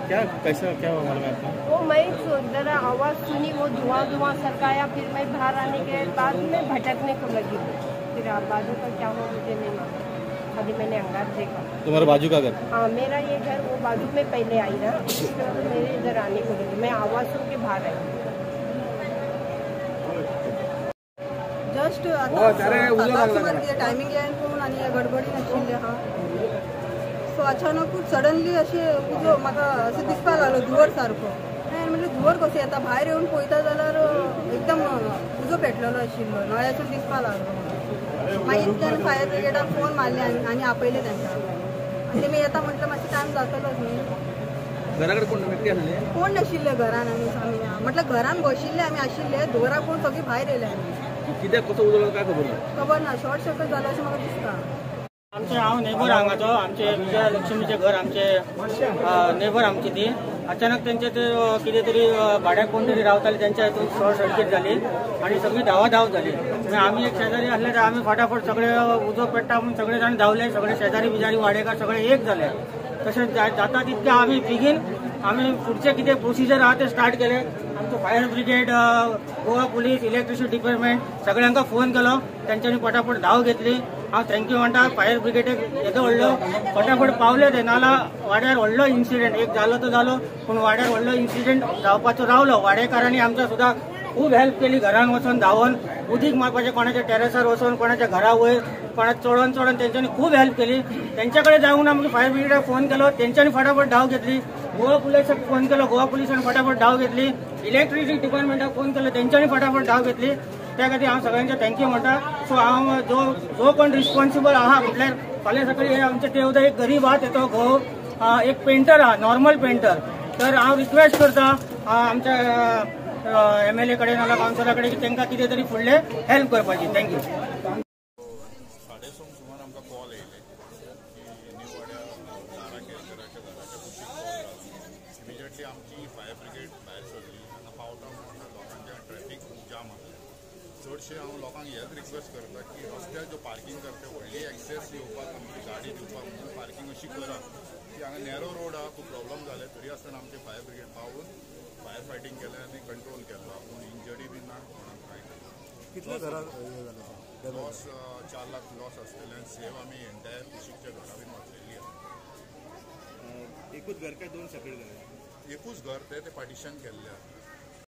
क्या कैसा क्या हुआ मालूम है आपको? वो मैं जरा आवाज़ सुनी, वो धुआं धुआं सरकाया, फिर मैं बाहर आने के बाद में भटकने को लगी। फिर आप बाजू का क्या हुआ मुझे नहीं मालूम, खाली मैंने अंगार देखा। तुम्हारा बाजू का घर? हाँ, मेरा ये घर वो बाजू में पहले आई ना, उसके बाद मेरे इधर आने को लगी। मैं आवाज़ सुन के बाहर आई। जस्ट टायमिंग लायन पळोवन आनी गडबडीन आशिल्लें आहा, सो अचानकूच सडनली अशें उजो म्हाका अशें दिसपाक लागलो धुंवर सारको. हांवें म्हणलें धुंवर कसो येता, भायर येवन पळयता जाल्यार एकदम उजो पेटलेलो आशिल्लो, नळ्यासून दिसपाक लागलो. मागीर इतल्यान फायर ब्रिगेडाक फोन मारले आनी आपयले तांकां. आनी तेमी येता म्हटल्यार मातशें टायम जातलोच न्ही. घरा कडेन कोण व्यक्ती आसले? कोण नाशिल्ले घरान. आमी म्हटल्यार घरान बशिल्ले आमी आशिल्ले, धुंवराक पळोवन सगळीं भायर येयले आमी. कित्याक कसो उजो लागलो काय खबर ना? खबर ना, शॉर्ट सर्किट जालो अशें म्हाका दिसता. आमचे हांव नेबर हांगाचो, आमचे विजयलक्ष्मीचें घर आमचे नेबर आमची ती. अचानक तेंचे ते कितें तरी भाड्याक कोण तरी रावताले, तेंच्या हितून शॉर्ट सर्किट जाली आनी सगळी धांवाधांव जाली. आमी एक शेजारी आसले तर आमी फटाफट सगळे उजो पेट्टा म्हणून सगळे जाण धांवले, सगळे शेजारी बिजारी वाडेकार सगळे एक जाले. तशेंच जाता तितके आमी बेगीन आमी फुडचे कितें प्रोसिजर आहा ते स्टार्ट केले. आमचो fire brigade, Goa police, electricity department सगळ्यांका फोन केलो, तेंच्यांनी फटाफट धांव घेतली. हांव thank you म्हणटा फायर ब्रिगेडेक येदो व्हडलो फटाफट पावले ते, नाल्यार वाड्यार व्हडलो इन्सिडेंट एक जालो तो जालो, पूण वाड्यार व्हडलो इन्सिडेंट जावपाचो रावलो. वाडेकारांनी आमच्या सुद्दां खूब हेल्प केली, घरान वचोन धांवन उदीक मारपाचें, कोणाच्या टेरेसार वचोन, कोणाच्या घरा वयर, कोणा चडोन चडोन तेंच्यांनी खूब हेल्प केली. तेंच्या कडेन जावंक ना, मागीर फायर ब्रिगेडाक फोन केलो, तेंच्यांनी फटाफट धांव घेतली. गोवा पुलिसाक फोन केलो, गोवा पुलिसान फटाफट धांव घेतली. इलेक्ट्रिसिटी डिपार्टमेंटाक फोन केलो, तेंच्यांनी फटाफट धांव घेतली. त्या खातीर हांव सगळ्यांचे thank you म्हणटा. सो हांव जो जो कोण रिस्पॉन्सिबल आहा म्हटल्यार फाल्यां सकाळी आमचे ते एक गरीब आहा, तेचो घोव एक पेंटर आहा, नॉर्मल पेंटर. तर हांव रिक्वेस्ट करता आमच्या MLA कडेन नाल्यार कावन्सिलरा कडेन की तांकां कितें तरी फुडलें हेल्प करपाची. Thank you. 6:30 सुमार आमकां कॉल येयले की निवाड्या नारा केरकराच्या घराच्या कुशीक कॉल आयलो. इमिजिएटली आमची फायर ब्रिगेड भायर सरली. हांगा पावता म्हणटा लोकांच्या ट्रॅफिक खूब जाम आसलें. चडशें हांव लोकांक हेच रिक्वेस्ट करता की रस्त्यार ज्यो पार्कींग करता व्हडली एक्सेस येवपाक आमची गाडी दिवपाक म्हणून पार्कींग अशी करा की हांगा नॅरो रोड आहा, खूब प्रॉब्लम जाले तरी आसतना आमचे फायर ब्रिगेड पावून फायर फायटींग केलें आनी कंट्रोल केलो. पूण इंजरी बी ना कोणाक कांय ना. कितले घरां लॉस 4 लाख लॉस आसतले आनी सेव आमी एंटायर कुशीकच्या घरां बीन वाचयल्ली आसा. एकूच घर काय दोन सेपरेट घर? एकूच घर, ते पार्टिशन केल्लें आसा.